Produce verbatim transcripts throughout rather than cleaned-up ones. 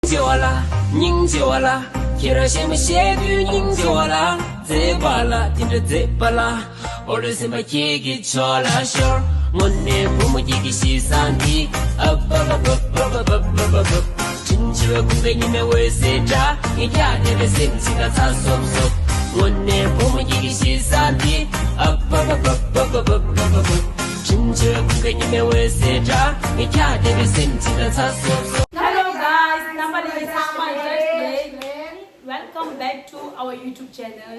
ཆེ་བ་ལ། སྙིང་རྗེ་བ་ལ། ཁྱེད་རང་གཞན་མ་བཤད་དུས་སྙིང་རྗེ་བ་ལ། མཛེས་པ་ལ་དེ་འདྲ་མཛེས་པ་ལ། ཨོ་ལོ་སེམས་པ་ཁྱེད་ཀྱི་ཕྱོགས་ལ་ཤོར། དངོས་གནས་བུ་མོ་ཁྱེད་ཀྱི་གཤིས་བཟང་འདི། ཨབ་ཨབ་ཨབ། དྲིན་ཆེ་བའི་ཁུངས་དཀར་ཉི་མའི་འོད་ཟེར་འདྲ། ངས་ཀྱང་དེ་འདྲ་སེམས་ཅིག་ལ་ཚ་སོབ་སོབ། དངོས་གནས་བུ་མོ་ཁྱེད་ཀྱི་གཤིས་བཟང་འདི། ཨབ་ཨབ་ཨབ། དྲིན་ཆེ་བའི་ཁུངས་དཀར་ཉི་མའི་འོད་ཟེར་འདྲ། ངས་ཀྱང་དེ་འདྲ་སེམས་ཅིག་ལ་ཚ་སོབ་སོབ། Hello guys, རྣམ་པ་ལྷན་རྒྱས་ཚང་མ་བཀྲ་ཤིས་བདེ་ལེགས། Welcome back to our YouTube channel.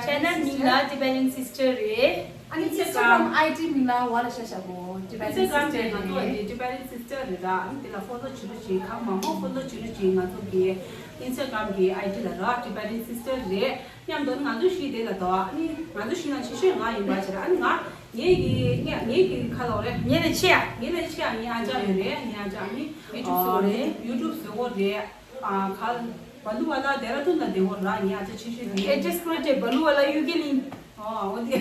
Channel མིང་ལ་Tibetan Sister རེད། ཨ་ནི་Instagram ID མིང་ལ་ཝ་ལ་ཤ་ཤ་གོ། Tibetan Instagram Sister རེད། ང་ཚོ་རེད། Tibetan Sister རེད་ར། ཨ་ནི་དེ་ལ་ཕོ་ལོ་བྱེད་རོགས་བྱེད། གང་མང་མང་ཕོ་ལོ་བྱེད་རོགས་བྱེད། ང་ཚོ་གི་Instagram གི་ID ལ་ར། Tibetan Sister རེད། མཉམ་དུ་ང་ཚོ་བཞི་དེ་ལ་དོ། ཨ་ནི་ང་ཚོ་བཞི་ནང་ཆེ་ཤོས་ང་ཡིན་པ་བྱས་ར། ཨ་ནི་ང་ངེད་ཀྱི་ངེད་ངེད་ཀྱི་ཁ་ལོ་རེད། ངེད་ལས་ཆེ་ཡ། ངེད་ལས་ཆེ་ཡ་ངའི་ཨ་ཅག་ཡོད་རེད། ངའི་ཨ་ཅག་ཨ་ནི་YouTube བཟོ་གོ་རེད། YouTube བཟོ་གོ་རེད། ཨ་ག་བ་ལུ་བ་ལ་ཌེ་ར་ཌུན་ལ་བསྡད་ཡོད་ར། ངའི་ཨ་ཅག་ཆེ་ཤོས་དེ། Address བཀོད་དེ། བ་ལུ་བ་ལ་ཡུ་གེ་ལིང་། ཨོ་འོ་དེ།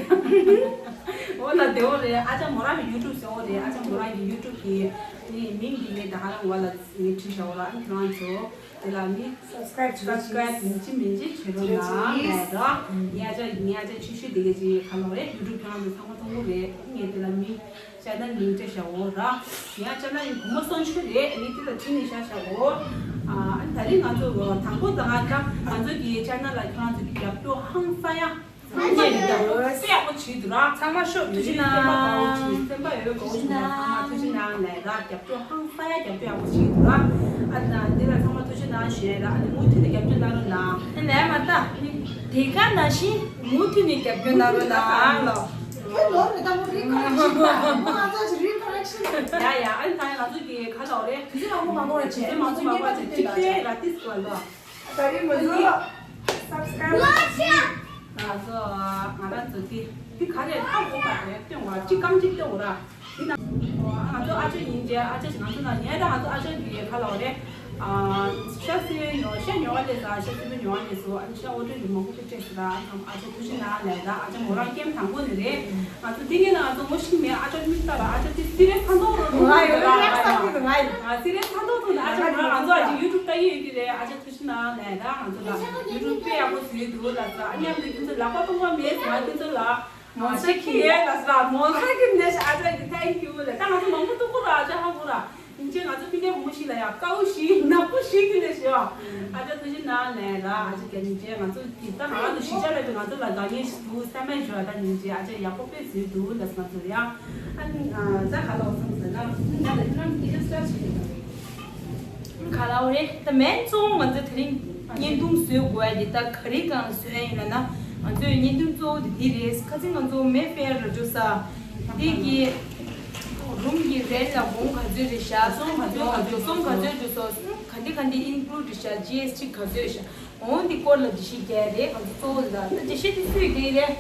འོ་ལ་བསྡད་ཡོད་རེད། ཨ་ཅག་མོ་རང་གི་YouTube བཟོ་གོ་རེད། ཨ་ཅག་མོ་རང་གི་YouTube གི་ནི་མིང་གི་ངས་ད་ག་རང་བ་ལ་ངས་བྲིས་བཞག་ཡོད་ར། ཨ་ནི་ཁྱེད་རང་ཚོ་དེ་ལ་ནི་Subscribe བྱེད་རོགས་Subscribe གྱིས། ཡིན་གཅིག་མིན་གཅིག་བྱེད་རོགས་གནང་ལབ་ར། ངའི་ཨ་ཅག་ངའི་ཨ་ཅག་ཆེ་ཤོས་དེ་ག་ཅིག་ག་ལོ་རེད། YouTube ཁྱེད་རང་ཚོ་ཚང་མ་མཐོང་གི་རེད། ངས་དེ་ལ་མིང་ཅེ་ནལ་མིང་སྤྲད་བཞག་ཡོད་ར། ཡང་ཅེ་ནལ་ཡིན་བུ་མོ་སོན་ཆུ་རེད། ཨ་ནི་དེ་ལ་བྲིས་ནས་བཞག་བཞག་ཡོད། ཨ་ནི་ད་རིང་ང་ཚོ་དང་པོ་དང་ང་ང་ཚོ་གི་ཅེ་ནལ་ལ་ཁྱེད་རང་ཚོ་གི་རྒྱབ་སྐྱོར་ཧང་སང་ཡ། ཚང་མ་རྒྱབ་སྐྱོར་དཔེ་ཡག་པོ་བྱེད་འདུག་ར། ཚང་མ་ཤོག་ཐུགས་རྗེ་གནང་། སེམས་པ་འོས་གོ་ཆུ་ནས་ཚང་མ་ཐུགས་རྗེ་གནང་ལབ་ར། རྒྱབ་སྐྱོར་ཧང་སང་ཡ་རྒྱབ་སྐྱོར་ཡག་པོ་བྱེད་འདུག་ར། ཨ་ན་འདི་ལ་ཚང་མ་ཐུགས་རྗེ་གནང་ཞུ་ཡ་ར། ཨ་ནི་མུ་མཐུད་ནས་རྒྱབ་སྐྱོར་གནང་རོགས་གནང་། ཨ་ནི་ལས་མ་ད་ནི་དེ་ག་ནང་བཞིན་མུ་མཐུད་ནས་རྒྱབ་སྐྱོར་གནང་རོགས་གནང་ལོ། ཁྱོད་ལོ་རེ་ད་མོ་རི་ཁ་རེ་ཤི་ད་མོ་ང་ཚོ་ཅི་རི་ཁ་རེ་ཤི། ཡ་ཡ། ཨ་ནི་ད་ང་ཚོ་གི་ག་ལོ་རེད། དུས་ཚོད་མང་པོ་མང་པོ་རེ་བྱས། དུས་ཚོད་མང་པོ་མང་པོ་བྱས། གཅིག་དེ་ར་ཏིས་གོ་ལོ། ད་རིང་ང་ཚོ་སབ་སི་ཀ་རའེབ་ང་ཚོ་ང་རང་ཚོ་དེ་དེ་ག་རེ་ཧ་གོ་བ་རེད། སྟོན་བ་གཅིག་རྐང་གཅིག་སྟོན་བ་ར། དེ་ན་ང་ཚོ་ཨ་ཅག་ཡིན་རྗེས་ཨ་ཅག་ང་ཚོ་ན་ཉལ་ད་ང་ཚོ་ཨ་ཅག་གི་ཁ་ལ་བ་རེད། ཤ་སི་ཉོ་ཤ་ཉོ་བ་ལས་ས་ཤ་སི་མི་ཉོ་བ་ལས་སོ། ཨ་ནི་ཤ་འོ་ཏོ་ཡི་མང་པོ་ཅིག་སྤྲད་སི་ར། ཨ་ནི་ཨ་ཅག་ཐུགས་རྗེ་གནང་ལབ་ད། ཨ་ཅག་མོ་རང་སྐྱེམས་དང་པོ་ནི་རེད། ང་ཚོ་དེ་ངས་ན་ང་ཚོ་ངོ་ཤེས་མེད། ཨ་ཅག་མིག་ལྟ་ལ་ཨ་ཅག་དེ་སི་རེ་ས་མཐོང་རོ་ང་ཡོད་ར། ང་ཡོད་ས་མཐོང་རོ་ང་ཡོད། ང་སི་རེ་ས་མཐོང་ཐུག་ན་ཨ་ཅག་མོ་རང་ང་ཚོ་ཨ་ཅག་ཡུ་ཊུབ་ལྟ་གི་ཡོད་ཀྱི་རེད། ཨ་ཅག་ཐུགས་རྗེ་གནང་ལབ་ད། ང་ཚོ་ལ་ཡུ་ཊུབ་དཔེ་ཡག་པོ་བཟོས་འདུག་ལབ་ས། ཨ་མཉམ་དུ་ཁྱོད་ཚོ་ལག་པ་སྟོང་པ་མེད་ཟེར་ང་ཁྱོད་ཚོ་ལ་མོ་ས་ཁྱི་ཡས་ལབ་ས། མོ་ས་ཁྱི་ནས་ཨ་ཅག་གི་ཐེང་ཀྱུ་ལབ་ད། ང་ཚོ་མང་པོ་ཐུག་གོ་ར། ཨ་ཅག་ཧ་གོ་ར། ཉིན་བྱེད་ང་ཚོ་སྤུན་ཀྱག་བུ་མོ་ཞིག་ལ་ཡང་དཀའ་བོ་ཞིག་ནག་པོ་ཞིག་གི་ལས་ཞོ། ཨ་ཅག་ཐུགས་རྗེ་གནང་ལབ་ར། ཨ་ཅག་རྒྱ་ཉིན་བྱེད་ང་ཚོ་གི་ད་ང་ཚོ་གཞིས་ཆགས་ལ་ཡོད་ང་ཚོ་ལ་དགའ་ཉེ་ཞིག་འདུག་བསམ་མེད་ཞོ། ད་ཉིན་བྱེད་ཨ་ཅག་ཡག་པོ་དཔེ་བཟོས་འདུག་ལབ་ང་ཚོ་ཡང་ཨ་ནི་ད་ག་ལ་བསམ་ཟེར་ན་ང་ལ་ཁྱེད་རང་གི་ཨིན་སི་ཊ་ཆེ་གི་ག་ལ་བ་རེད། ད་མེན་གཙོ་བོ་ང་ཚོ་དེ་རིང་བརྙན་ཐུང་བཟོས་དགོས་ཡ་དེ་ད་ག་རེ་སྒང་ལ་བཟོས་ཡ་ཡིན་ལབ་ན། ང་ཚོའི་བརྙན་ཐུང་གཙོ་བོ་དེ་འདི་རེད། ཁ་སང་ང་ཚོ་མེ་ཕེར་ར་འགྲོ་ས་དེ་གི་རུམ་གྱི་རེན་ལ་གོང་ག་ཚོད་རེད་ཤག་སོང་ག་ཚོད་ག་ཚོད་སོང་ག་ཚོད་རེད་སོང་ག་འདི་ག་འདི་ཨིན་ཀླུ་ཌི་རེད་ཤག་ཇི་ཨེས་ཊི་ག་ཚོད་རེད་ཤག་འོང་འདི་སྐོར་ལ་འགྲེལ་བཤད་རྒྱག་རེད། ང་ཚོ་གཙོ་བོ་ལ་ད་འགྲེལ་བཤད་དེ་སུས་རྒྱག་རེད།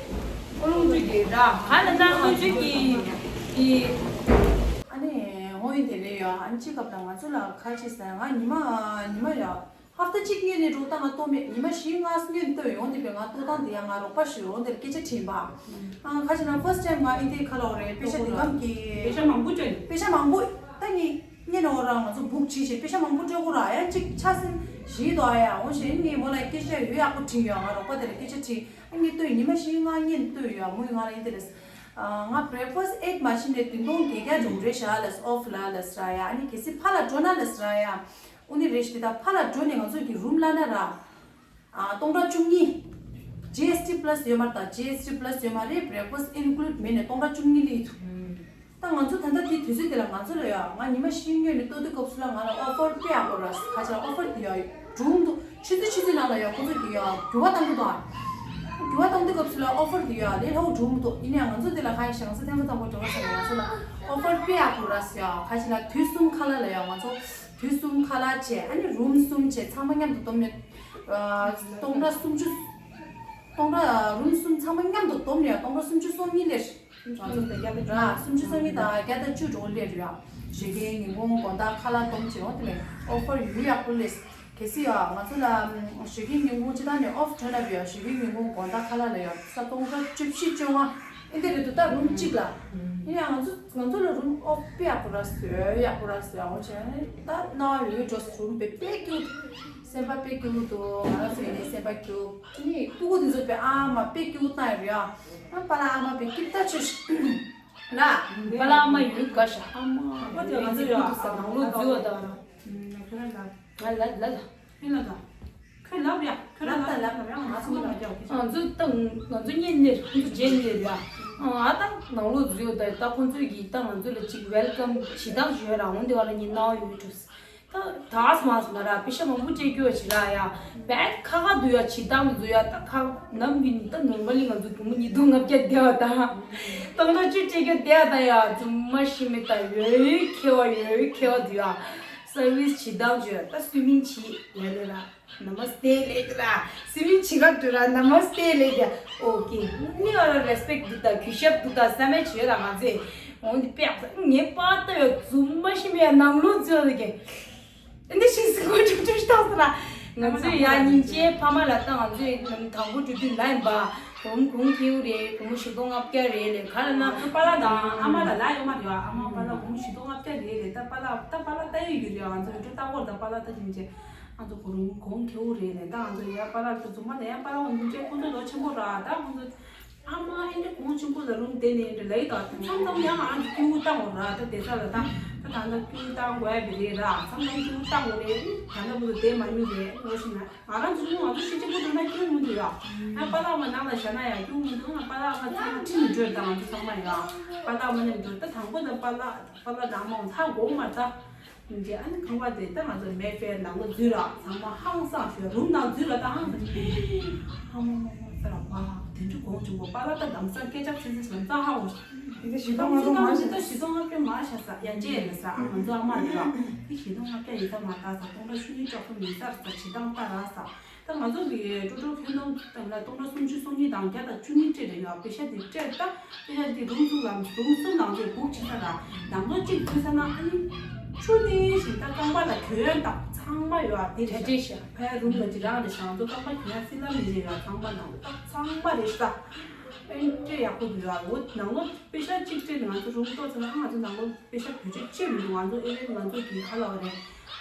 ཀོ་ལོང་ཅུ་རྒྱག་ར་ག་ལ་ད་ང་ཚོའི་གི་གི་ཨ་ནི་ངོ་ཡིན་དེ་རེད་ཡོ། ཨ་ནི་གཅིག་སྐབས་ལ་ང་ཚོ་ལ་ཁ་ཅིག་ཟེར་ང་ཉི་མ་ཉི་མ་ཡོ། ཧབ་ཏ་གཅིག་སྔོན་ནས་འགྲོ་ད་ང་ལྟོ་མེད། ཉི་མ་བཞི་ལྔ་སྔོན་ལྟོས་ཡོང་དེ་བས་ང་ལྟོ་སྟངས་དེ་ཡང་ང་རོགས་པ་ཞུ་འོང་དེར་སྐད་ཆ་དྲིས་པ། ཨ་ཁ་ཅིག་ན་ཕར་སི་ཊི་ཊེམ་ང་ཨིན་དེ་ཁ་ལོ་རེད། པེ་ཤ་འདི་གམ་གི་པེ་ཤ་མང་པོ་སྤྲད། པེ་ཤ་མང་པོ་ད་ངས་སྔོན་ནས་འོ་ར་ང་ཚོ་བུག་བྱས་ཤེ་པེ་ཤ་མང་པོ་སྤྲད་གོ་ར་ཡ་གཅིག་ཆ་སེམས་ཞིག་དོ་ཨ་ཡ་འོ་ཞེས་ངས་མོ་ལ་སྐད་ཆ་ཡོད་ཡག་པོ་དྲིས་ཡོད། ང་རོགས་པ་དེར་སྐད་ཆ་དྲིས་ཨ་ངས་ལྟོས་ཉི་མ་བཞི་ལྔ་སྔོན་ལྟོས་ཡོད། མོས་ང་ལ་ཨིན་དེ་རེད། ང་བྷི་རེག་ཕ་སི་ཊི་ཨེཊ་མ་ཕྱིན་ནས་བདུན་སྟོང་བརྒྱད་བརྒྱ་འགྲོ་རེད་ཤག་ལས་ཨོ་ཕ་ལ་ལས་ར་ཡ། ཨ་ནི་གལ་སྲིད་ཕར་ལ་འགྲོ་ན་ལས་ར་ཡ། ཨུ་ནི་རེ་ཞིག་དེ་དག་ཕར་ལ་འགྲོ་ནས་ང་ཚོ་གི་རུམ་ལ་ན་ར། ཨ་སྟོང་ཕྲག་བཅུ་གཉིས། ཇི་ཨེས་ཊི་པ་ལ་སི་ཡོད་མ་རེད། ད་ཇི་ཨེས་ཊི་པ་ལ་སི་ཡོད་མ་རེད། བྷི་རེག་ཕ་སི་ཊི་ཨིན་ཀླུ་ཌི་མེད་ནས་སྟོང་ཕྲག་བཅུ་གཉིས་ལི་ཐུ། ད་ང་ཚོ་ད་ལྟ་དེ་དུས་ཚོད་དེ་ལ་ང་ཚོ་ལ་ཡ་ང་ཉི་མ་བཞི་སྔོན་ནས་ལྟོ་དུས་སྐབས་སུ་ལ་ང་ལ་ཨོ་ཕར་དཔེ་ཡག་པོ་ར་ཁ་ཆ་ཨོ་ཕར་དེ་ཡ་གྲུང་འདུག་ཆུ་ཚོད་ཆུ་ཚོད་ནང་ལ་ཡ་ཁོ་ཚོ་གི་ཡ་འགྱུར་བ་གཏང་གི་འདུག་འགྱུར་བ་གཏང་དུས་སྐབས་སུ་ལ་ཨོ་ཕར་དེ་ཡ་ལས་སླ་བོ་གྲུང་མི་འདུག་ཡིན་ཡང་ང་ཚོ་དེ་ལ་ཁ་ཡ་ཞང་ས་ཐེངས་མ་དང་པོ་འགྲོ་བ་སོང་ང་ཚོ་ལ་ཨོ་ཕར་དཔེ་ཡག་པོ་ར་ཡ་ཁ་ཆ་ལ་དུས་གསུམ་ཁ་ལ་ལ་ཡ་ང་ཚོ། དུས་གསུམ་ཁ་ལག་བྱས། ཨ་ནི་རུམ་གསུམ་བྱས་ཚང་མ་མཉམ་དུ་བསྡོམས་ནས། ཨ་སྟོང་ཕྲག་སུམ་ཅུ། སྟོང་ཕྲག་རུམ་གསུམ་ཚང་མ་མཉམ་དུ་བསྡོམས་ནས་སྟོང་ཕྲག་སུམ་ཅུ་སོ་གཉིས་ལེར། ང་ཚོ་བརྒྱ་དང་བཅུ། ཨ་སུམ་ཅུ་སོ་གཉིས་དང་བརྒྱ་དང་བཅུ་འགྲོ་ལེར་ཡ། ཞོགས་ཀའི་ཉིན་གུང་དགོང་དག་ཁ་ལག་བསྡོམས་བྱས་འོང་དེ་ནས་ཨོ་ཕར་ཡུལ་ཡག་པོ་ལས། གལ་སྲིད་ཡ་ང་ཚོ་ལ་ཞོགས་ཀའི་ཉིན་གུང་སྤྱི་བཏང་ནས་ཨོཕ་ཐོན་ན་བས་ཡ་ཞོགས་ཀའི་ཉིན་གུང་དགོང་དག་ཁ་ལག་ལ་ཡ་ས་སྟོང་ཕྲག་བཅུ་བཞི་བཅོ་ལྔ། ཨེ་འདི་རེད་འདུག་ད་རུམ་གཅིག་ལ། ཡིན་ཡང་ང་ཚོ་ང་ཚོ་ལ་རུམ་ཨོ་དཔེ་ཡག་པོ་རག་སོང་། ཡག་པོ་རག་སོང་། འོ་བྱས་ནས་ད་སྣང་བ་ཡོད་འགྲོ། རུམ་དཔེ་དཔེ་ཀྱུ་སེམས་པ་དཔེ་ཀྱུ་འདུག་ང་རང་ཚོ་ཡིན་ནའི་སེམས་པ་ཀྱུ། ཨ་ནི་སྤུ་གུ་དེ་ཚོ་དཔེ་ཨ་མ་དཔེ་ཀྱུ་བཏང་ཡོད་རེད་ཨ། ཨ་པཱ་ལགས་ཨ་མ་དཔེ་ཀྱུ་ད་ཆོས་ཤིག་ལ། པཱ་ལགས་ཨ་མ་ཡོད་དགའ་ཤག་ཨ་མ་ཨོ་དེ་ང་ཚོ་ཡོད་ཨ། ནང་ལོགས་འཛུལ་བ་དང་། ཁྱོད་རང་ལ། ང་ལ་ལ་ལ། ཕིན་ལ་དང་། ཁྱོད་ལབ་ཡ། ཁྱོད་ལབ་ད་ལབ་ཡ། ང་ཚོ་ལ་རྒྱག་གི། ང་ཚོ་ད་ང་ཚོ་གཉིས་ནས་ཁོང་ཚོ་རྗེས་ནས་ཡ། ཨ་ད་ནང་ལོགས་འཛུལ་ཡོད་ད། ད་ཁོང་ཚོས་ཀྱིས་ད་ང་ཚོ་ལ་ཅིག་ཝེལ་ཀམ་བྱེད་སྟངས་ཞུ་ཡ་ར། འོན་ཏེ་བ་ལ་ཉིན་ནའོ་ཡོད་འགྲོ། ད་ད་སྨ་སོང་ན་ར་པེ་ཤ་མང་པོ་སྤྲད་རྒྱུ་བྱེད་ར་ཡ། བད་ཁ་ཁ་འདུག་ཡ། བྱེད་སྟངས་འདུག་ཡ། ད་ཁ་ནམ་གི་ནི་ད་ནོར་མ་ལི་ང་ཚོ་སྒོར་མོ་ཉིས་སྟོང་ལྔ་བརྒྱ་བསྡད་བ་ད། སྟོང་ཕྲག་བཅུ་སྤྲད་རྒྱུ་བསྡད་བ་ད་ཡ། རྫུན་མ་ཤི་མེད་ད། ཡོད་ཁེ་བ་ཡོད་ཁེ་བ་འདུག་ཡ། སར་བིས་བྱེད་སྟངས་བྱོས། ད་སུའི་མིང་བྱེད་ཡ་ལེ་ར། ནམ་སྟེ་ལེ་ར། སུའི་མིང་བྱེད་ག་འགྲོ་ར། ནམ་སྟེ་ལེ་ར། ཨོ་ཀེ། ནི་ཨ་ར་རེ་སི་པེག་འདུག་ད། གུས་ཞབས་འདུག་ད། བསམ་མེད་བྱོས་ར། ང་ཚོས་འོང་འདི་པེག་ངའི་པ་ལྟ་ཡོད། རྫུན་མ་ཤི་མེད་ཡ། ནང་ལོགས་འཛུལ་ཡ་གི། འདི་ཞིག་སི་ཀོ་ཅུག་ཅུག་བཏང་ས་ར། ང་ཚོས་ཡ་སྙིང་རྗེ་ཕ་མ་ལ་ད་ང་ཚོས་དང་པོ་འགྲོ་དུས་ལ་ཡིན་པ། གོང་གོང་ཁེའུ་རེད། སྒོར་མོ་བཞི་སྟོང་ལྔ་བརྒྱ་རེད་ལས་ག་ལ་ན། ང་ཚོ་པཱ་ལགས་དང་ཨ་མ་ལ་ལ་ཡོད་མ་རེད་བ། ཨ་མ་པཱ་ལགས་སྒོར་མོ་བཞི་སྟོང་ལྔ་བརྒྱ་རེད་ལས། ད་པཱ་ལགས་ད་པཱ་ལགས་ལྟ་ཡི་ཡོད་རེད། ང་ཚོ་ཡོད་ད་སྐོར་ད་པཱ་ལགས་ལྟ་ཡིན་ཅེ། ང་ཚོ་གོང་གོང་ཁེའུ་རེད་ལས། ད་ང་ཚོ་ཡ་པཱ་ལགས་ལ་ཚོ་མ་ལས་ཡ་པཱ་ལགས་ང་ཚོ་ཁོང་ཚོ་ལོ་ཆེན་པོ་ར། ད་ཁོང་ཚོ་ཨ་མ་ཨེ་འདྲ་གོང་ཆེན་པོ་ལ་རུམ་བསྡད་ནས་འདྲ་ལས་ད་མཚམས་མཚམས་ཡང་ང་ཚོ་ཁེའུ་བཏང་བ་ར། ད་བསྡད་ས་ལ་ད་ད་ད་ད་ཁེའུ་བཏང་དགོས་ཡ་རེད་ར། མཚམས་མཚམས་ཁེའུ་བཏང་དགོས་རེད། ད་ད་བུ་ཚོ་བསྡད་མ་མྱོང་རེད། འོ་ཞིག་ན། ང་རང་ཚོ་ང་ཚོ་ཤི་ཆེན་པོ་འགྲོ་ན་སྐྱོན་མི་འདུག་ཡ། ང་པཱ་ལགས་མ་ནང་ལ་བཞག་ན་ཡང་སྐྱོན་མི་འདུག་ང་པཱ་ལགས་ང་ཚང་མ་ཁྲིད་མི་འགྲོ་ད། ང་ཚོ་ཚང་མ་ཡ་པཱ་ལགས་མ་ནས་འགྲོ་ད། དང་པོ་ད་པཱ་ལགས་པཱ་ལགས་དང་མ་ཚ་དགོངས་མ་ད། འདི་ཨ་ནི་ཁང་པ་དེ་ད་ང་ཚོ་མེ་ཕེར་ནང་ལོ་འཛུལ་ར། ཚང་མ་ཧང་སང་ཞོ་རུམ་ནང་འཛུལ་ར། ད་ཧང་སང་ཧ་མ་མ་མ་ས་ར་བ་དེ་འདྲ་གོང་བྱུང་གོ། པཱ་ལགས་ད་དམ་སང་སྐད་ཆ་ཆེ་ཆེ་ལམ་སང་ཧ་འོ། འདི་ཞིག་ད་ང་ཚོ་ང་ཚོ་ད་བཞི་སྟོང་ལྔ་བརྒྱ་མ་ཤ་ས་ཡ་ཅེ་ཡ་ས། ང་ཚོ་ཨ་མ་རེད་ར། འདི་བཞི་སྟོང་ལྔ་བརྒྱ་ཡིན་ས་མ་ད་ས། སྟོང་ཕྲག་བཅུ་གཉིས་བཅུ་གསུམ་ཡིན་ས་ར་ས། བྱེད་སྟངས་ལྟ་ར་ས། ད་ང་ཚོ་གི་ཀྲོ་ཀྲོ་ཁྱོན་བསྡོམས་ལ་སྟོང་ཕྲག་སུམ་ཅུ་སོ་གཉིས་དང་བརྒྱ་དང་བཅུ་གཉིས་སྤྲད་རེད་ཡ། པེ་ཤ་དེ་སྤྲད་ད། པེ་ཤ་དེ་རུམ་གསུམ་ལ་རུམ་གསུམ་ནང་ཚོས་བུག་བྱེད་ས་ར། ནང་ལོ་གཅིག་འཛུལ་ས་ན་ཨ་ནི་ཆུ་ནི་ཞིག་ད་རྐང་པ་ལ་གྱོན་ཡ་དང་ཚང་མ་ཡོད་ཨ། དེ་རེད་ཤག་ཕ་ཡ་རུམ་ལ་ཅི་རང་རེད་ཤག་ང་ཚོ་རྐང་པ་གྱོན་ཡ་སི་ལ་མི་རེད་ཡ། ཚང་མ་ནང་ལོ་ད་ཚང་མ་རེད་ཤག་ཨེ་འདྲ་ཡག་པོ་འདུག་ཡ། འོ་ནང་ལོ་པེ་ཤ་གཅིག་སྤྲད་ནས་ང་ཚོ་རུམ་གཏོར་ཚར་ན་ཨ་ང་ཚོ་ནང་ལོ་པེ་ཤ་བེད་སྤྱོད་བྱེད་མི་འདུག་ང་ཚོ་ཨེ་རེད་ང་ཚོ་གི་ཁ་ལ་བ་རེད།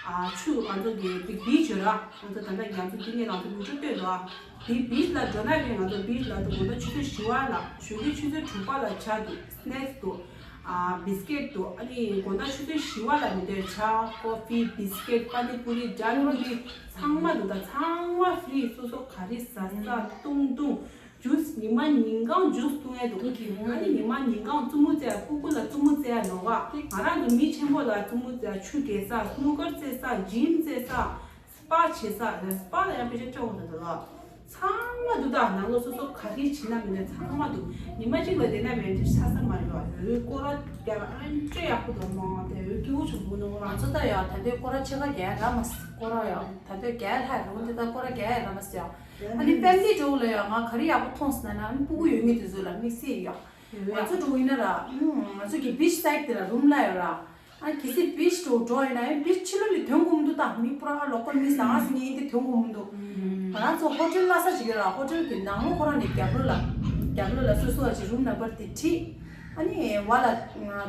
ཨ་ཆུ་ང་ཚོ་གི་བི་བི་ཆུ་ར། ང་ཚོ་ད་ལྟ་ང་ཚོ་འདི་ནས་ང་ཚོ་ལུག་ཆུ་བཏོན་འདུག་ཨ། དེ་བིཆ་ལ་འགྲོ་ན་རེད། ང་ཚོ་བིཆ་ལ་དུ་དགོང་དག་ཆུ་ཚོད་བཞི་བ་ལ་ཞོགས་ཀའི་ཆུ་ཚོད་དྲུག་པ་ལ་ཇ་འདུག་སི་ནེག་སི་འདུག་ཨ་བི་སི་ཀེཊ་འདུག་ཨ་ནི་དགོང་དག་ཆུ་ཚོད་བཞི་བ་ལ་མི་འདོད་ཇ་ཀོ་ཕི་བི་སི་ཀེཊ་པ་ནི་པུ་རི་ཇ་ལུ་རི་ཚང་མ་འདུག་ད་ཚང་མ་ཧྥི་རི། སོ་སོ་ག་རེ་ཟ་ས་བཏུང་བཏུང་། ཇུས་ཉི་མ་ཉིན་གང་ཇུས་བཏུང་ཡས་འདུག་ཨ་ནི་ཉི་མ་ཉིན་གང་རྩུབ་མོ་རྩེ་ཡ། སྤུ་གུ་ལ་རྩུབ་མོ་རྩེ་ཡ་ནོར་བ། ང་རང་ཚོ་མི་ཆེན་པོ་ལ་རྩུབ་མོ་རྩེ་ཡ། ཆུ་རྐྱལ་ས། སྣུ་ཀར་རྩེ་ས། ཇིམ་རྩེ་ས། སྤ་བྱེད་ས་རེད། སྤ་ལ་ཡང་དཔེ་ཆ་སྤྲོད་འོང་ད་ལ། ཚང་མ་འདུག་ད་ནང་ལོ་སོ་སོ་ག་རེ་བྱེད་ན་མི་འདོད་ཚང་མ་འདུག་ཉི་མ་གཅིག་ལ་བསྡད་ན་མེད་ཅེས་ཆགས་ས་མ་རེད་བ། འོའི་སྐོར་ར་རྒྱག་ཨ་འདྲ་ཡག་པོ་འདུག་མ་དེ་འོའི་སྐྱིད་པོ་བྱུང་འདུག་ནོ་ར། ང་ཚོ་ད་ཡ་ད་ལྟའི་སྐོར་ར་ཕྱེད་ཀ་རྒྱག་ཡ་རག་མ་སོང་། སྐོར་ར་ཡ་ད་ལྟའི་རྒྱག་ཡ་ལྷག་རུང་དེ་ད་སྐོར་ར་རྒྱག་ཡ་རག་མ་སོང་ཡ། ཨ་ནི་ཕེ་མི་ལི་འགྲོ་ལ་ཡ་ང་ག་རེ་ཡག་པོ་མཐོང་སོང་ན་ན་ཨ་ནི་སྤུ་གུ་ཡོད་མཁན་དེ་ཚོ་ལ་དམིགས་བསལ་ཡ། ང་ཚོ་འགྲོ་ཡིན་ན་ར་ང་ཚོ་གི་བིཆ་སའིད་དེ་ལ་རུམ་ལ་ཡོད་ར། ཨ་གལ་སྲིད་བིཆ་དུ་འགྲོ་ཡིན་ན་ཡང་བིཆ་ཕྱི་ལོགས་ལ་ཐོན་དགོས་མི་འདུག་ད་མི་པུ་ར་ལོ་ཀལ་མི་ཟང་ཨ་སི་ངས་འདི་ཐོན་དགོས་མི་འདུག་ང་རང་ཚོ་ཧོ་ཊེལ་གླ་ས་ཅིག་ཡོད་ར། ཧོ་ཊེལ་གི་ནང་ལོགས་ཁོ་རང་ནས་རྒྱབ་ལོགས་ལ་རྒྱབ་ལོགས་ལ་སོ་སོ་བ་ཅིག་རུམ་ནམ་བར་དེ་ཁྲིད། ཨ་ནི་བ་ལ་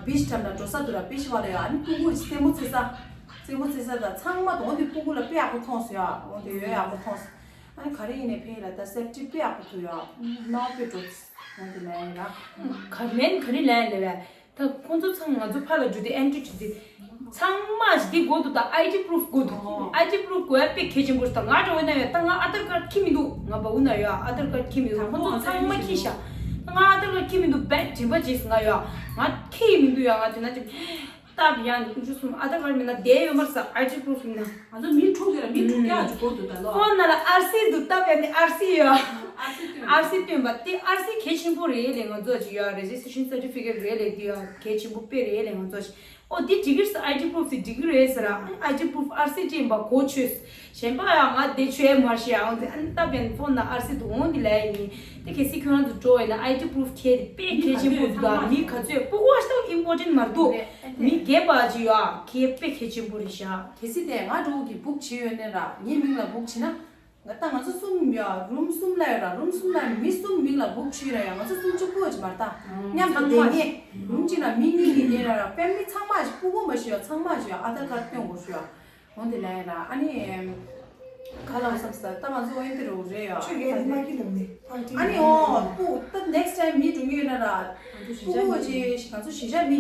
བིཆ་འགྲམ་ལ་འགྲོ་ས་འདུག་ར། བིཆ་བ་ལ་ཡོད། ཨ་ནི་སྤུ་གུ་རྩེད་མོ་རྩེ་ས་རྩེད་མོ་རྩེ་ས་དང་ཚང་མ་དོ་འོ་དེ་སྤུ་གུ་ལ་དཔེ་ཡག་པོ་མཐོང་སོང་ཡ། འོ་དེ་ཡོད་ཡག་པོ་མཐོང་སོང་། ཨ་ནི་ག་རེ་ཡིན་ནའི་ཕེ་ལ་ད་སེབ་ཊི་དཔེ་ཡག་པོ་འདུག་ཡ། ནོ་དཔེ་འགྲོ་འོ་དེ་ལ་ཡིན་ར། ག་ལན་ག་རེ་ལན་ལེ་བས། ད་ཁོང་ཚོ་ཚང་ང་ཚོ་ཕར་ལ་འགྲོ་དུས་ཨེན་ཊི་རི་བྱེད་དུས་ཚང་མ་ཞིག་འདི་དགོས་འདུག་ད་ཨའི་ཌི་པུ་རུཕ་དགོས་འདུག་ཨའི་ཌི་པུ་རུཕ་དགོས་ཡ་དཔེ་གལ་ཆེན་པོ་རེད། ད་ང་འགྲོ་བའི་ན་ཡ་ད་ང་ཨ་དར་ཀར་ཁྱི་མི་འདུག་ང་བ་འུ་ན་ཡོད་ཨ་དར་ཀར་ཁྱི་མི་འདུག་ཁོང་ཚོ་ཚང་མ་ཁྱི་ཤ་ད་ང་ཨ་དར་ཀར་ཁྱི་མི་འདུག་བེད་དྲན་པ་བྱེད་ང་ཡོད་ང་ཁྱི་མི་འདུག་ཡ། ང་དེ་ན་དེ་སྟབས་ཡང་ནི་ཀུན་སྤྱོད་གསུམ་ཨ་དར་ཀར་མེད་ན་བསྡད་ཡོད་མ་རེད་ས། ཨའི་ཌི་པུ་རུཕ་མེད་ན། ང་ཚོ་མི་དྲུག་ཡོད་ལ་མི་དྲུག་ཀྱང་ཅིག་དགོས་འདུག་ད་ལོ། ཕོན་ནང་ལ་ཨར་སི་འདུག་སྟབས་ཡག་ནི་ཨར་སི་ཡོད། ཨར་སི་སྟོན་པ་དེ་ཨར་སི་གལ་ཆེན་པོ་རེད་ལས་ང་ཚོ་ཅིག་ཡོད། རེ་ཇི་སི་ཊེ་ཤན་སར་ཊི་ཕི་ཀེཊ་རེད་ལས་དེ་ཡང་གལ་ཆེན་པོ་དཔེ་རེད་ལས་ང་ཚོ་ཅིག་ཨོ་དེ་འགྲིག་གི་རེད་ཟེར། ཨའི་ཌི་པུ་རུཕ་དེ་འགྲིག་གི་རེད་ཟེར། ཨའི་ཌི་པུ་རུཕ་ཨར་སི་ཅན་པ་གོ་ཆོད། གཞན་པ་ཡང་ང་དེ་ཆོད་མ་ཤེས་ཨང་དེ་ཨན་སྟབས་ཡག་ཕོན་ནང་ཨར་སི་འདུག་འོང་དེ་ལས་ཡིན་དེ་གལ་སྲིད་ཁྱོད་རང་ཚོ་འགྲོ་བས་ན་ཨའི་ཌི་པུ་རུཕ་ཁྱེད་དེ་དཔེ་གལ་ཆེན་པོ་འདུག་མི་ག་ཚོད་སྤུ་གུ་ཨ་སྟབས་ཨིམ་པོར་ཊེན་མ་འདུག་མི་རྒས་པ་ཅིག་ཡོད་ཁྱེད་དཔེ་གལ་ཆེན་པོ་རེད་ཤག་གལ་སྲིད་དེ་ང་འགྲོ་གི་བུག་བྱེད་ཡོད་ནས་ར་ངའི་མིང་ལ་བུག་བྱེད་ན། ད་ང་ཚོ་གསུམ་ཡ་རུམ་གསུམ་ལ་ཡོད་ར། རུམ་གསུམ་ལ་མི་གསུམ་མིང་ལ་སྦུག་ཆུ་ར། ཡ་ང་ཚོ་གསུམ་གཅིག་པུ་ཅིག་མ་རེད་ད། མཉམ་དུ་བསྡད་ཉེ། རུམ་གཅིག་ལ་མི་གཉིས་གཉིས་བསྡད་ར་ར། ཕེ་མི་ལི་ཚང་མ་ཞིག་སྤུ་གུ་མ་ཞིག་ཡ་ཚང་མ་ཞིག་ཡ་ཨ་དར་ཁར་སྟོན་དགོས་ཞུ་ཡ། འོ་དེ་ལ་ཡ་ར་ཨ་ནི། ག་ལ་བསམ་ས་ད་ང་ཚོ་ཨེ་འདི་རུ་རེད་ཡ། ཆུ་ཡོད་དེ་མ་ཁྱི་དང་ནི་ཕར་ཁྱི། ཨ་ནི་འོ་སྤུ་ད་next time མི་འགྲོ་ངེས་ཡོད་ན་ར། སྤུ་གུ་ཅིག་ང་ཚོ་གཞིས་ཆགས་མི་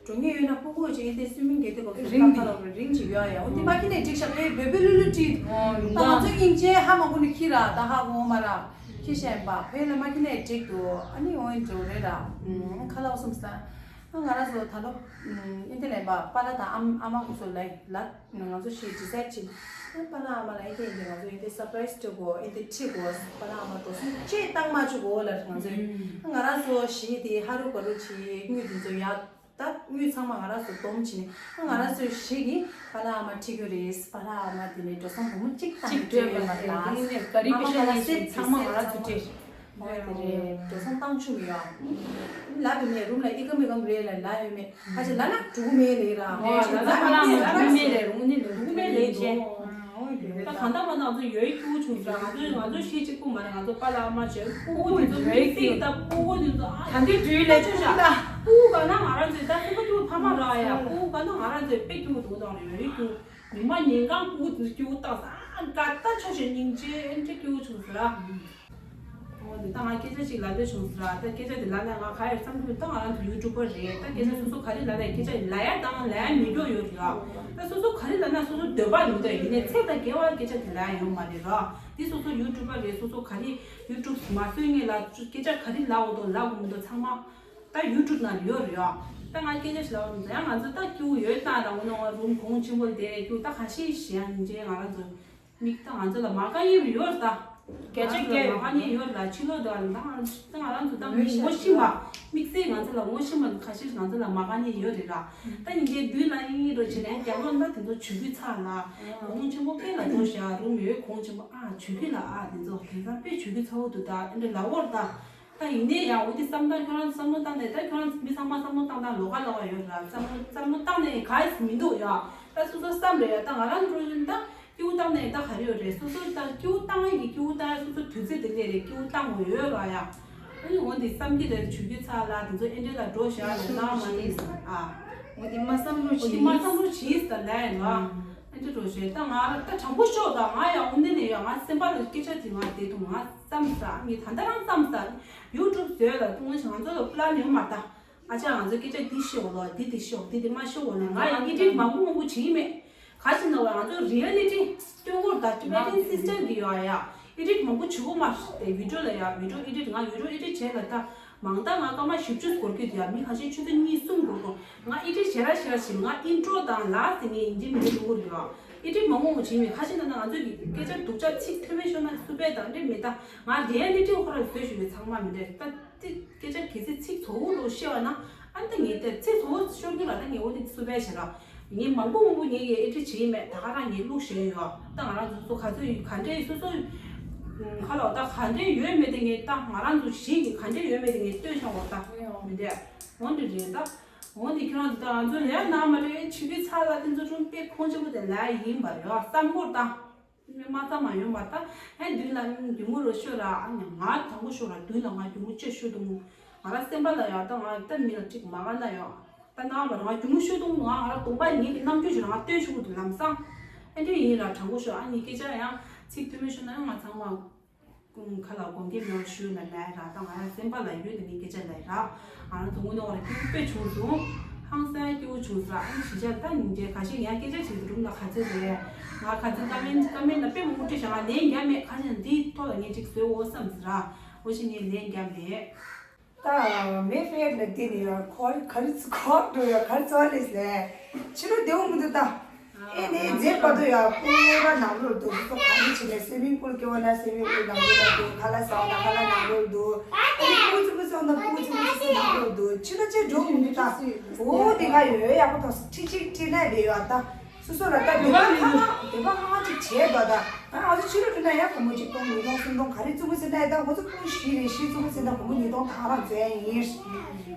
འགྲོ་ངེས་ཡོད་ན་སྤུ་གུ་ཅིག་ཨེ་འདི་སུ་མིང་གེ་དེ་གོ་རིང་ག་ལ་རིང་ཅིག་ཡོད་ཡ། འོ་དེ་མ་ཁྱི་ནས་འགྲིག་ཤག་ཨེ་བེ་བེ་ལུ་ལུ་ཏི། ད་ང་ཚོ་སྙིང་རྗེ་ཧ་མ་གོ་ནི་ཁྱི་ར་ད་ཧ་གོ་མ་ར། ཁྱི་ཤན་པ་ཕེ་ལ་མ་ཁྱི་ནས་འགྲིག་འདུག་ཨ་ནི་འོ་ཨེ་འགྲོ་རེད་ར། ག་ལ་བསམ་ས། ང་རང་ཚོ་ད་ལོ། ཨིན་ཏི་ལན་པ་པ་ལ་དང་ཨམ་ཨ་མ་ཁོ་ཚོ་ལ་ལ་ང་ཚོ་ཞེས་ཌི་སའེ་ཌི་བྱིན། པ་ལ་ཨ་མ་ལ་ཨིན་ཏི་ཨིན་ཏི་ང་ཚོ་ཨིན་ཏི་སར་པ་རའི་སི་སྤྲད་གོ་ཨིན་ཏི་ཁྲིད་གོ་པ་ལ་ཨ་མ་འགྲོ་སོང་ཅེས་བཏང་མ་བཅུག་གོ་ལ་ང་ཚོ་ང་རང་ཚོ་ཞེས་དེ་ཧ་རུ་ག་རུ་བྱེད་དངུལ་དེ་ཚོ་ཡ་ད་དངུལ་ཚང་མ་ང་རང་ཚོ་སྡོམ་བྱིན་ནས་ང་རང་ཚོ་ཞེས་ཀྱི་པ་ལ་ཨ་མ་ཁྲིད་གོ་རེད། པ་ལ་ཨ་མ་དེ་ནས་འགྲོ་སོང་སྒོར་མོ་གཅིག་བཏང་གཅིག་སྤྲད་པ་ལ་ད་དངུལ་ནས་ག་རེ་པེ་ཤ་ནས་ཚང་མ་ང་རང་ཚོ་སྤྲད། ཨོ་དེ་རེད། འགྲོ་སོང་བཏང་ཆོག་གི་ཡོད། ལབ་ཡོད་མེད་རུམ་ལ་ཨི་ཀ་མི་ཀམ་རེད་ལ་ལབ་ཡོད་མེད། ཁ་ཆེ་ལབ་ན་འགྲོ་གི་མེད་ལེ་ར། ཨོ་ལབ་ན་ཁ་ལ་མ་འགྲོ་གི་མེད་ལེ་རུང་ནི་འགྲོ་གི་མེད་ལེ་ཅེ། ད་གང་ལྟར་མ་ང་ཚོ་ཡོད་སྐྱུག་བྱུང་ཟེར། ང་ཚོ་ང་ཚོ་ཤེས་གཅིག་པུ་མ་རེད། ང་ཚོ་པ་ལགས་མ་བྱས་སྤུ་གུ་དེ་ཚོ་མི་སྲིད་ད་སྤུ་གུ་དེ་ཚོ་ཨ་ད་འདི་དུས་ལས་ཆོག་ཤག་སྤུ་གུ་ག་ན་ང་རང་ཚོའི་ད་སེམས་པ་སྐྱུག་ཕ་མ་རག་ཡ། སྤུ་གུ་ག་ན་ང་རང་ཚོའི་དཔེ་སྐྱུག་འདུག་དང་རེད་ཡོད་སྐྱུག་ཉི་མ་ཉིན་གང་སྤུ་གུ་དེ་ཚོ་སྐྱུག་བཏང་ས་ཨ་ག་ད་ཆོག་ཤེས་སྙིང་རྗེ་ཨེ་འདྲ་སྐྱུག་བྱུང་ཟེར། འོ་དེ་ད་ང་སྐད་ཆ་ཅིག་ལབ་འདོད་བྱུང་ཟེར། ད་སྐད་ཆ་དེ་ལབ་ན་ང་ག་ཡོད་བསམ་གྱི་མེད། ད་ང་རང་ཚོ་ཡུ་ཊུབ་པར་རེད། ད་སྐད་ཆ་སོ་སོ་ག་རེ་ལབ་ན་སྐད་ཆ་ལབ་ཡ་དང་ལབ་ཡ་མི་འགྲོ་ཡོད་རེད་ལ། ད་སོ་སོ་ག་རེ་ལབ་ན་སོ་སོ་འདོད་པ་ཡོང་དོན་ཡིན་ནའི་ཚད་དང་བརྒལ་བ་སྐད་ཆ་དེ་ལབ་ཡ་ཡོད་མ་རེད་ར། འདི་སོ་སོ་ཡུ་ཊུབ་པར་རེད། སོ་སོ་ག་རེ་ཡུ་ཊུབ་མ་བཟོས་སྔོན་ལ་སྐད་ཆ་ག་རེ་ལབ་འོ་དོ་ལབ་དགོས་མི་འདུག་ཚང་མ་ད་ཡུ་ཊུབ་ནང་ཡོད་རེད་ཡ། ད་ང་སྐད་ཆ་ཞིག་ལབ་འོ་དོ་ཡང་ང་ཚོ་ད་སྐྱུ་ཡོད་ད་ད་འོ་ན་རུམ་གོང་ཆེན་པོ་དེ་སྐྱུ་ད་ག་ཤེས་ཤེས་ཡང་ཡིན་ཅེ་ང་རང་ཚོ། མིག་ད་ང་ཚོ་ལ་མ་དགའ་ཡི་ཡོད་ད། སྐད་ཆ་ང་ཚོ་ལ་སྐད་མ་དགའ་ནི་ཡོད་ལ་ཕྱི་ལོགས་དུ་ཨ་ལ་ང་ང་རང་ཚོ་ད་མི་ངོ་ཤེས་པ་དམིགས་བསལ་ང་ཚོ་ལ་ངོ་ཤེས་པ་ཁ་ཤས་ང་ཚོ་ལ་མ་དགའ་ནི་ཡོད་རེད་ར། ད་ཡིན་གྱི་དུས་ལ་ཡིན་རོ་བྱེད་ལན་རྒྱག་ལོ་ན་དེ་ཚོ་ཇུས་ཀྱི་ཚ་ལ་གོང་ཆེན་པོ་དཔེ་ལ་འགྲོ་བཞག་རུམ་ཡོད་གོང་ཆེན་པོ་ཨ་ཇུས་ཀྱི་ལ་ཨ་དེ་ཚོ་དེང་སང་དཔེ་ཇུས་ཀྱི་ཚ་བོ་འདུག་ད་ཨེ་འདྲ་ལ་འོར་ད། ད་ཡིན་ནའི་ཡང་འོ་དེ་བསམ་སྟངས་ཁྱོད་རང་བསམ་བློ་བཏང་ནས་ད་ཁྱོད་རང་མི་ཚང་མ་བསམ་བློ་བཏང་སྟངས་ལོགས་ཀ་ལོགས་ཀ་ཡོད་ར། བསམ་བློ་བསམ་བློ་བཏང་ནས་ག་ཡི་མི་འདུག་ཡ། ད་སོ་སོ་བསམ་རེད་ཡ། ད་ང་རང་འགྲོ་ཡིན་ད་སྐྱིའུ་བཏང་ནས་ད་ག་རེ་ཡོད་རེད། སོ་སོ་ད་སྐྱིའུ་བཏང་ཡིན་གྱི་སྐྱིའུ་བཏང་ཡ་སོ་སོ་དུས་ཚོད་དེ་ལས་རེད། སྐྱིའུ་བཏང་དགོས་ཡོད་ར་ཡ། ཨ་ནི་འོ་དེ་བསམ་གྱི་རེད། ཇུས་ཀྱི་ཚ་ལ་དེ་ཚོ་ཨེ་འདྲས་ལ་འགྲོ་བཞག་རེད་ལ་མ་ནི་ཨ། འོ་དེ་མ་བསམ་བློ་འོ་དེ་བྱེད་མ་བསམ་བློ་བྱེད་ད་ལས་ཡིན་ལ། ཨ་འདྲས་འགྲོ་བཞག་ད་ང་ད་དྲང་པོ་ཤོག་ད་ང་ཡ་འོ་འདི་ནས་ཡ་ང་སེམས་པ་ལ་སྐད་ཆ་དེ་ང་དེ་དུང་ང་བསམ་ས་ངས་ད་ལྟ་རང་བསམ་ས་ཡུ་ཊུབ་བཟོས་ལ་ཐུང་ང་ང་ཚོ་ལ་པི་ལན་ཡོད་མ་ད། ཨ་ཅག་ང་ཚོ་སྐད་ཆ་འདི་ཤོད་ལོ་འདི་འདི་ཤོད་འདི་འདི་མ་ཤོད་འོ་ན་ང་ཡང་ཨེ་ཌིཊ་མང་པོ་མང་པོ་བྱེད་ཀྱི་མེད། ག་ཅི་ན་བ་ང་ཚོ་རི་ཡ་ལི་ཊི་སྟོན་སྐོར་ད་ཌོ་ཀུ་མེན་ཊི་སི་སི་ཊེམ་གི་ཡོད་ཡ། ཨེ་ཌིཊ་མང་པོ་བྱེད་དགོས་མ་རེད། བི་ཌིའོ་ལ་ཡ་བི་ཌིའོ་ཨེ་ཌིཊ་ང་བི་ཌིའོ་ཨེ་ཌིཊ་བྱས་ལ་ད་མང་ད་ང་སྐར་མ་བཞི་བཅུ་འགོར་གྱི་འདུག་ཡ། མི་ཁ་ཤས་ཆུ་ཚོད་གཉིས་གསུམ་འགོར་གོ་ང་ཨེ་ཌིཊ་བྱས་ར་བྱས་ར་བྱས་ང་ཨིན་ཊྲོ་དང་ལ་སི་ངས་ཡིན་གཅིག་མིན་གཅིག་གཏོང་གི་རེད་ཡ། ཨེ་ཌིཊ་མང་པོ་མང་པོ་བྱེད་མེད། ཁ་ཤས་ན་ད་ང་ཚོ་གི་སྐད་ཆ་སྡུག་ཅག་ཚིག་མཐུན་མེད་ཤོད་ན་སུ་པས་དང་འདྲེ་མེད་ད་ང་རི་ཡ་ལི་ཊི་ཁོ་ར་བཟོས་ཞུ་བའི་ཚང་མ་མི་འདྲ་ད། དེ་སྐད་ཆ་གལ་སྲིད་ཚིག་གཙོ་བོ་ལོ་བཤད་པ་ན་ཨ་ནི་ད་ངས་དེ་ཚིག་གཙོ་བོ་ཤོར་རྒྱུ་ལ་ད་ངས་འོ་དེ་སུ་བས་བྱེད་ར། ངས་མང་པོ་མང་པོ་ངས་ཡ་ཨེ་ཌིཊ་བྱེད་ཡིན་མེད། ད་ག་རང་ངས་བླུགས་བཞག་ཡོད། ད་ང་རང་ཚོ་ཚོ་ག་ཚོད་ཡོད་ག་འདྲས་སོ་སོ་ཁ་ལོ་ད་ག་འདྲས་ཡོད་མེད་དེ་ངས་ད་ང་རང་ཚོ་གཞིས་ཀྱི་ག་འདྲས་ཡོད་མེད་དེ་ངས་སྟོན་བྱ་འོ་ད་མི་འདས་འོ་འདི་རེད་ད། འོ་འདི་ཁྱོད་རང་ཚོ་ད་ང་ཚོ་ལས་ནང་མ་རེད་ཆུ་བི་ཚ་ལ་དེ་ཚོ་ཅུང་དཔེ་ཁོང་ཆེན་པོ་དེ་ལ་ཡིན་པ་རེད་བསམ་གོ་ད། མ་ཚང་མ་ཡོང་མ་ད། ཧེ་མདུན་ལ་རྒྱུ་མོ་རུ་ཤོད་ར་ཨ་ནི་ང་དང་པོ་ཤོད་ར་མདུན་ལ་ང་རྒྱུ་མོ་ཅེས་ཤོད་དུ་མོ། ང་ར་སེམས་པ་ལ་ཡང་ད་ང་ད་མི་ལ་ཅིག་མ་ག་ན་ཡོང་། ད་ནང་བར་ང་རྒྱུ་མོ་ཤོད་དུ་མོ་ང་ང་ར་གདོང་པ་ངེད་ཀྱི་རྣམ་འགྱུར་ཞིག་ང་སྟོན་ཤོག་གི་འདུག་ལམ་སང་། ཨེ་འདྲ་ཡིན་ར་དྲང་པོ་ཤོད་ཨ་ནི་སྐད་ཆ་ཡང་ཚིག་ཐུ་མི་ཤོད་ན་ཡང་ང་ཚང་མ། ཁ་ལ་དགོངས་འགལ་མེད་པར་ཞུས་ན་ལས་ར་ད་ང་རང་སེམས་པ་ལ་ཡོད་དེ་ནི་སྐད་ཆ་ལས་ར། ང་རང་ཚོ་དངོས་གནས་བར་སྐྱིད་པོ་དཔེ་བྱུང་སོང་། ཧང་སང་སྐྱིད་པོ་བྱུང་ས་ཨ་ནི་གཞིས་ཆགས་ད་ཉིན་རྒྱལ་ཁ་ཤས་ཡང་སྐད་ཆ་བྱེད་དུ་རུམ་ལ་ག་ཚོད་རེད། ང་ག་ཚོད་ཀ་མེན་ཀ་མེན་ལ་དཔེ་མང་པོ་བྲིས་ཤག་ང་ལན་རྒྱག་མེད། ཁ་ཤས་འདིའི་ཐོག་ལ་ངས་ཅིག་བཟོས་འོ་བསམ་ཟེར་ར། འོ་ཞིག་ངས་ལན་རྒྱག་མེད། ད་མེ་ཕེར་ལ་དེ་ནི་ཡ་ཁོར་ག་རི་ཚུ་ཁོར་འགྲོ་ཡ་ག་རི་ཚུ་ལེས་ལས་ཕྱི་ལོ་བདེ་བོ་མི་འདུག་ད། ཨེ་ནས་རྗེས་བར་དུ་ཡ་སྤུ་ར་ནང་ལོར་འདུག་ཁོ་ག་རི་བྱེད་ནས་སེ་མིང་པུལ་སྐྱོ་བ་ན་སེ་མིང་པུལ་ནང་ལོར་འདུག་ཁ་ལ་ཟ་བ་ན་ཁ་ལ་ནང་ལོར་འདུག་ཨེ་ནས་སྤུ་ཙི་སྤུ་ཙི་བ་ན་སྤུ་ཙི་སྤུ་ཙི་ནང་ལོར་འདུག་ཕྱི་ལོ་ཅེས་འགྲོ་མི་འདུག་ད། འོ་དེ་ག་ཡོད་ཡག་པོ་དང་ཁྲིག་ཁྲིག་ཁྲིག་ན་བེ་ཡོད་ད། སོ་སོ་ལ་ལྟ་འདོད་པ་ཧ་མ་འདོད་པ་ཧ་མ་ཅིག་བྱས་པ་དང་ང་ང་ཚོ་ཕྱི་རོལ་དུ་ན་ཡང་སྒོར་མོ་གཅིག་སྟོང་ཉིས་སྟོང་སུམ་སྟོང་ག་རེ་བཙུགས་པ་ཟེར་ན་ཡང་ད་ང་ཚོ་ཕུང་བཞི་རེ་བཞི་བཙུགས་པ་ཟེར་ན་སྒོར་མོ་ཉིས་སྟོང་ཐང་རང་འཛོལ་ཡིན།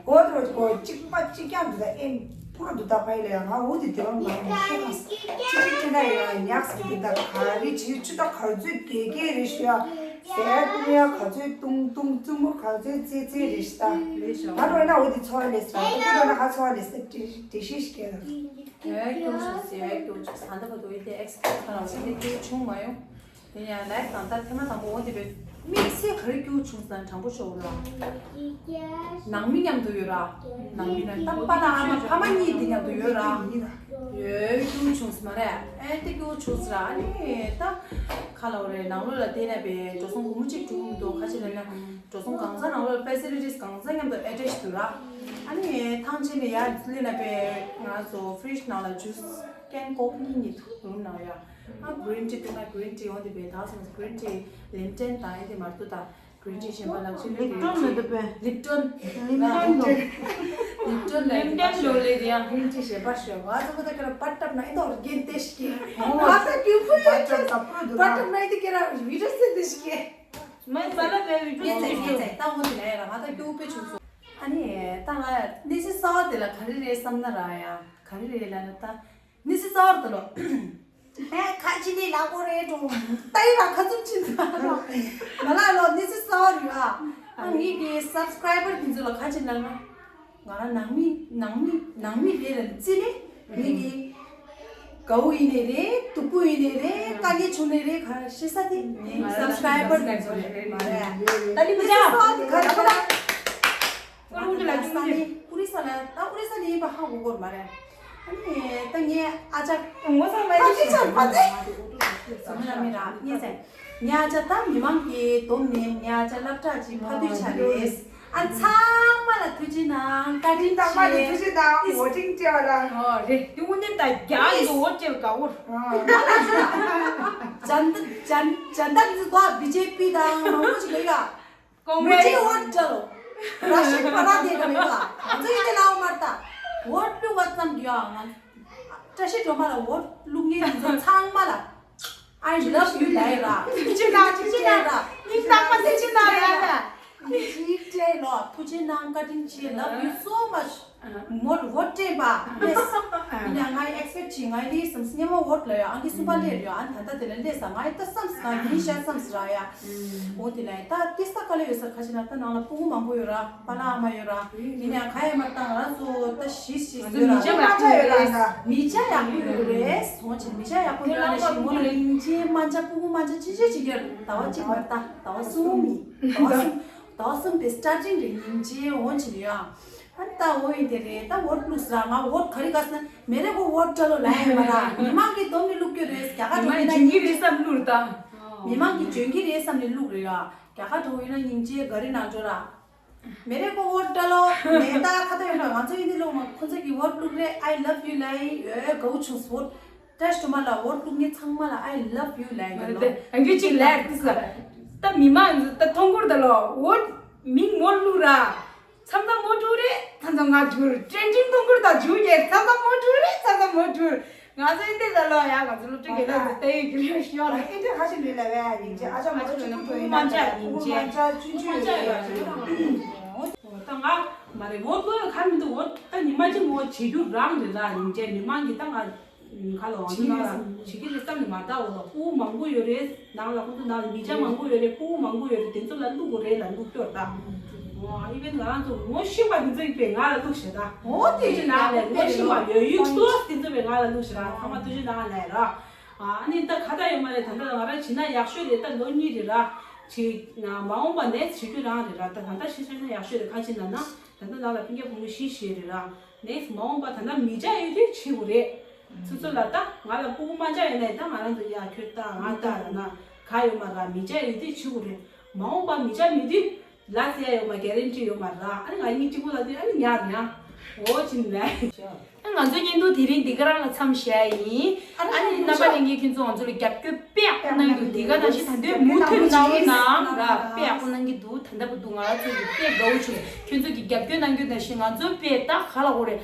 སྒོར་རོ་སྒོར་གཅིག་པ་གཅིག་རྐྱང་འདི་ལ་ཨེ་ ཁོ་འདུག་ད་ཕ་ཡི་ལ་ཡང་ང་འུ་དེ་དེ་བ་མ་ཡིན་ཁོ་གང་ཅི་ཅི་ཅི་ན་ཡང་ཉག་སི་དེ་ད་ག་རེ་བྱེད་ཆུ་ད་ག་ཚོད་དགེ་རྒན་རེ་ཞུ་ཡ་ཟས་བཏུང་ཡ་ག་ཚོད་བཏུང་བཏུང་བཙུན་མོ་ག་ཚོད་ཙེ་ཙེ་རེ་ཞུ་ད་ང་རོ་ན་འུ་དེ་ཚོ་ལས་ས་དེ་རོ་ན་ཧ་ཚོ་ལས་ས་དེ་དེ་ཤི་ཤི་ཀྱ་ར། ཡ་ཀྱོ་ཆུ་སི་ཡ་ཀྱོ་ཆུ་ས་འདི་བ་དོ་ཡི་དེ་ཨེག་སི་ཁ་ར་འུ་དེ་ཀྱོ་ཆུང་མ་ཡོང་། དེ་ཡང་ལའིབ་དང་ད་ཐེངས་མ་དང་པོ་འོ་དེ་བས་དམིགས་བསལ་ག་རེ་སྐྱུར་བྱུང་ཟེར་ན་དྲང་པོ་ཤོད་ར། ནང་མི་མཉམ་དུ་ཡོད་ར། ནང་མི་ན་ད་པ་ལ་ཨ་མ་ཕ་མ་གཉིས་དེ་མཉམ་དུ་ཡོད་ར། ཡོད་སྐྱུར་བྱུང་ཟེར་མ་རེད། ཨེ་དེ་སྐྱུར་བྱུང་ཟེར་ར། ཨ་ནི་ད་ག་ལ་བ་རེད། ནང་ལོགས་ལ་བལྟས་ན་བས་འགྲོ་སོང་སྒོར་མོ་གཅིག་འགྲོ་གི་མི་འདུག་ཁ་ཆེ་ལ་ན་འགྲོ་སོང་གང་ས་ནང་ལོགས་ཕེ་སི་ལི་ཊིས་གང་ས་མཉམ་དུ་ཨེ་ཊེཆ་འདུག་ར། ཨ་ནི་ཐང་ཆེན་ནས་ཡར་སླེབས་ན་བས་ང་ཚོ་ཕི་རིཇ་ནང་ལ་ཇུས་ཀེན་ཀོབ་གཉིས་གཉིས་འདུག་རུམ་ནང་ཡ། ཨ་གི་རིན་ཊི་འདུག་ན་གི་རིན་ཊི་འོ་དེ་བས་ད་སོང་གི་རིན་ཊི་ལིམ་ཊན་དང་ཨེ་དེ་མར་དུ་དང་གི་རིན་ཊི་གཞན་པ་ལ་ཅི་ལིབ་ཊོན་མི་འདུག་པས། ལིབ་ཊོན། ལིམ་ཊན་འདུག་ལིབ་ཊོན་ལ་ལིམ་ཊན་འདུག་ལེ་དེ་ཡང་གི་རིན་ཊི་གཞན་པ་ཤོད་བ་ཚོ་ཁོ་ད་ཀེ་ར་པ་ཊབ་ན་ཨེ་ད་འོར་གེན་ཏེ་ཤི་ཀེ་ཨོ་ང་ད་གི་ཕུ་ཡོད་ཀེ་པ་ཊབ་ན་ཨེ་དེ་ཀེ་ར་བི་ཌིའོ་སེ་དེ་ཤི་ཀེ་མ་ས་ལ་བས་བི་ཌིའོ་སེ་ཀེ་ད་འོ་དེ་ལ་ཡ་ར་ང་ད་གི་ཕུ་ཆུ་སོ། ཨ་ནི་ད་ང་གནས་ཚུལ་གསར་བ་དེ་ལ་ག་རེ་རེད་བསམ་ན་ར་ཡ་ག་རེ་རེད་ལ་ན་ད། ནི་སི་ཙོར་དུ་ལོ། ཧེ་ཁ་ཅི་ནི་ལ་ཀོ་རེ་ཏོ། ཏའི་ར་ཁ་ཙུམ་ཅི་ན་ལོ། ང་ལ་ལོ་ནི་སི་ཙོར་ཡོད་ཨ། ཨ་ངེད་ཀྱི་སབ་སི་ཀ་རའི་བར་དེ་ཚོ་ལ་ཁ་ཅི་ལ་ལོ། ང་རང་ནང་མི་ནང་མི་ནང་མི་རེད་ལ་ཙི་ནི་ངེད་ཀྱི་དགའ་བོ་ཡིན་ནི་རེད། སྡུག་པོ་ཡིན་ནི་རེད། དཀའ་ངལ་བྱུང་ནི་རེད། ག་ཤེས་ས་དེ་ངེད་ཀྱི་སབ་སི་ཀ་རའི་བར་དེ་ཚོ་རེད་མ་རེད། ད་ལི་མི་ཅ། ཨོ་རུ་ལ་ས་ནི་ཨུ་རི་ས་ལ་ད་ཨུ་རི་ས་ནི་ཡིན་པ་ཧ་གོ་གོ་མ་རེད། ཨ་ནི་ད་ངའི་ཨ་ཅག་ངོ་ཚ་མ་ཡིན་ཅི་ཆར་པ་དེ་ཟ་མི་ར་མི་ར་ངས་ཟེར། ངའི་ཨ་ཅག་ད་མི་མང་གི་སྡོམ་ནས་ངའི་ཨ་ཅག་སློབ་གྲྭ་ཅིག་ཕ་དུས་ཆ་རེད། ཨ་ཚང་མ་ལ་ཐུགས་རྗེ་གནང་བཀའ་དྲིན་ཆེ། ཐུགས་རྗེ་གནང་ཝོ་ཊིང་སྤྲད་པ་ལ། ཨོ་རེད། དེ་དངོས་གནས་ད་རྒྱ་ཡི་ཝོ་ཊི་སྤྲད་དགའ་བོར། ང་ལ་ཟེར་ན། ཇན་ད་ཇན་ཇན་ད་གི་ཚོ་ད་བི་ཇེ་པི་དང་མང་པོ་ཞིག་ཡོད་ཡ། ཀོང་རེ་སི། ཝོཊ་འདྲ་ལོ། ར་ཤི་པ་ར་དེ་ག་མེད་པ། ང་ཚོ་ཡིན་ཏེ་ལའོ་མར་ད། ཝོཊ་བླུག་པ་ཙམ་གྱིས་ཡང་ང་། བཀྲ་ཤིས་སྒྲོལ་མ་ལ་ཝོཊ་བླུག་མཁན་དེ་ཚོ་ཚང་མ་ལ། I love you ལའི་ར། ཅི་ན་ཅི་ཅི་ན་ར། ཉིན་རྟག་པ་དེ་ཅི་ན་ར་ཡ་ད། ཅི་སྤྲད་ལོ་ཐུགས་རྗེ་གནང་བཀའ་དྲིན་ཆེ། Love you so much། མོར་ཝོཊ་སྤྲད་པ་ཡེ་སི། ཡིན་ན་ང་ཨེག་སི་པེག་བྱེད་ང་ལི་སམ་སྙེ་མ་ཝོཊ་ལ་ཡ་ཨང་ཀི་གསུམ་པ་སླེབས་ཡོད། ཨ་ད་ལྟ་དེ་ལ་སླེབས་ས་ང་ཨེ་ད་སམ་སི་ང་ཡིན་ཤ་སམ་སི་ར་ཡ། འོ་དེ་ལ་ཡ་ད་ཏི་ས་ག་ལ་ཡོད་ས་ཁ་ཆེ་ན་ད་ནང་ལ་ཕྲུ་གུ་མང་པོ་ཡོད་ར་པ་ལགས་ཨ་མ་ཡོད་ར། ཡིན་ན་ཁ་ཡ་མ་ད་ང་རང་ཚོ་ད་ཞི་ཞི་ཡོད་ར། མི་ཆ་ཡག་པོ་ཡོད་རེད། མི་ཆ་ཡག་པོ་ཡོད་རེད། སོང་ཆེ་མི་ཆ་ཡག་པོ་ཡོད་ར་ཞི་མོ་ལ་ཡིན་ཅེ་མ་ཆ་ཕྲུ་གུ་མ་ཆ་ཆེ་ཆེ་ཆེ་ཡོད་ར། ཟླ་བ་གཅིག་མ་ད་ཟླ་བ་གསུམ་མི་ཟླ་བ་གསུམ་ཟླ་བ་གསུམ་པའི་སི་ཊར་ཊིང་རེད་ཡིན་ཅེ་འོ་ཆེ་ཡོད་ཨ། ཨ་ནི་ད་འོ་ཡིན་དེ་རེད། ད་ཝོཊ་བླུགས་ཟེར་ང་ཝོཊ་ག་རེ་དགའ་ཟེར་ན་མེ་རེ་ཁོ་ཝོཊ་ཏྲ་ལོ་ལ་ཡ་མ་ར། མི་མང་གི་སྡོམ་ནས་བླུགས་རྒྱུ་རེད། རྒྱ་གར་འགྲོ་ཡིན་ན་སྙིང་རྗེ། མི་མང་གི་འཇོན་གི་རེད་བསམ་བླུགས་རེད་ཡ། རྒྱ་གར་འགྲོ་ཡིན་ན་སྙིང་རྗེ་ག་རེ་ནང་འགྲོ་ར། མེ་རེ་ཁོ་ཝོཊ་ཏྲ་ལོ་མེ་ད་ཁ་ཏ་ཡོད་ར། ང་ཚོ་ཡིན་དེ་ལོ་མ་ཁོ་ཚོ་གི་ཝོཊ་བླུགས་རེད། I love you ལ་ཡ་ཡོད་གའུ་ཆུང་ཝོཊ་ཏྲ་ཤི་ཏུ་མ་ལ་ཝོཊ་བླུགས་ངེ་ཚང་མ་ལ་I love you ལ་ཡ་ཡོད་ལོ། ཨ་འགྱུ་ཅིག་ལ་ཡ་ཏི་ས་ད་མི་མང་ད་ཐོང་གུར་ད་ལོ་ཝོཊ་མིང་མོ་བླུགས་ར། མཚམས་མཚམས་མོ་དྲུག་རེད། མཚམས་མཚམས་ང་དྲུག་རེད། ཀྲེན་ཀྲིན་གཏོང་ཁུར་དང་བཅུ་བརྒྱད། མཚམས་མཚམས་མོ་དྲུག་རེད། མཚམས་མཚམས་མོ་དྲུག་ང་ཚོ་ཨིན་དེ་ལ་ལོ་ཡ་ང་ཚོ་སློབ་ཕྲུག་གི་ལ་ཚོ་ལྟ་ཡི་གི་ལ་ཤོར་ཨིན་དེ་ཁ་ཆེ་ལུས་ལ་བས་ཡིན་ཅེ་ཨ་ཅག་མ་ཆུ་ནམ་ཕུ་མ་ཆ་ཡིན་ཅེ་མ་ཆ་ཆུ་ཆུ་ཡོད་ད་ང་མ་རེད། འོ་ལོ་ཡ་ཁ་མི་འདུག་འོ་ད་ཉི་མ་གཅིག་འོ་བྱེད་རྒྱུ་རང་རེད་ལ་ཡིན་ཅེ་མི་མང་གི་ད་ང་ཁ་ལོ་འདི་ནང་ལ་བྱེད་ཀྱི་རེད་བསམ་ནས་མ་ལྟ་འོ་ལ་ཕྲུ་གུ་མང་པོ་ཡོད་རེད། ནང་ལ་ཁོང་ཚོ་ནང་ལ་མི་ཆ་མང་པོ་ཡོད་རེད། ཕྲུ་གུ་མང་པོ་ཡོད་རེད། དེ་ཚོ་ལ་བླུག་དགོས་རེད་ལ་བླུག་སྐྱོར་ད། འོ་ཨི་ཝེན་ང་རང་ཚོ་ངོ་ཤེས་པ་འདི་ཚོ་ཡིན་པས་ང་ལ་བླུག་ཤེས་ད། འོ་དེ་ཅི་ནང་ལས་ངོ་ཤེས་པ་ཡོད་ཡུལ་ཁོ་ལོ་སི་དེ་ཚོ་བས་ང་ལ་བླུག་ཤེས་ར། ཚང་མ་ཐུགས་རྗེ་གནང་ལས་ར། ཨ་ནི་ད་ཁ་ད་ཡོད་མ་རེད། ད་ལྟ་ང་རང་བྱེད་ན་ཡག་ཤོས་རེད། ད་ལོ་གཉིས་རེད་ར། ཅི་མ་འོངས་པ་ནེགསི་བྱེད་རྒྱུ་རང་རེད་ར། ད་ད་ལྟ་ཤི་ཤི་ན་ཡག་ཤོས་རེད། ཁ་ཅིག་ན་ན་ད་ལྟ་ནང་ལ་ཕན་ཁེ་བུ་མོ་ཤི་ཤི་རེད་ར། ནེགསི་མ་འོངས་པ་ད་ལྟ་མི་ཆ་ཡོད་དུས་བྱེད་དགོས་རེད། སོ་སོ་ལ་ད་ང་ལ་ཕྲུ་གུ་མ་ཆ་ཡོད་ན་ད་ང་རང་ཚོ་ཡ་ཁྱོད་ད་ང་ད་ལ་ན་ག་ཡོད་མ་ར། མི་ཆ་ཡོད་དུས་བྱེད་དགོས་རེད། མ་འོངས་པ་མི་ཆ་མེད་དུས་ལ་ཟེར་ཡ་ཡོད་མ་གེ་རན་ཊི་ཡོད་མ་ར། ཨ་ནི་ང་གཉིས་གཅིག་པུ་ལ་དུས་ཨ་ནི་ཉར་ཉ་འོ་ཅི་ནས། ཨ་ང་ཚོའི་བརྙན་ཐུང་དེ་རིང་འདི་ག་རང་ལ་མཚམས་བཞག་ཡིན། ཨ་ནི་རྣམ་པ་ལྷན་རྒྱས་ཁྱོད་ཚོ་ང་ཚོ་ལ་རྒྱབ་སྐྱོར་དཔེ་ཡག་པོ་གནང་འདུག་འདི་ག་ནང་བཞིན་ད་དུང་མུ་མཐུད་གནང་རོགས་གནང་ར། དཔེ་ཡག་པོ་གནང་གི་འདུག་ད་ལྟ་བར་དུ་ང་ཚོ་གི་དཔེ་དགའ་བོ་བྱུང་། ཁྱོད་ཚོ་གི་རྒྱབ་སྐྱོར་གནང་རྒྱུ་ནང་བཞིན་ང་ཚོ་དཔེ་ད་ག་ལ་འོ་རེད།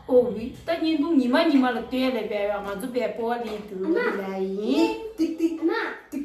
ཨོ་ཝི་ད་བརྙན་ཐུང་ཉི་མ་ཉི་མ་ལ་སྟོན་ཡ་ལས་པའི་ང་ཚོ་དཔེ་སྤོ་བ་ལེན་འདུག་ལ་ཡིན། ཏིག་ཏིག་ཏིག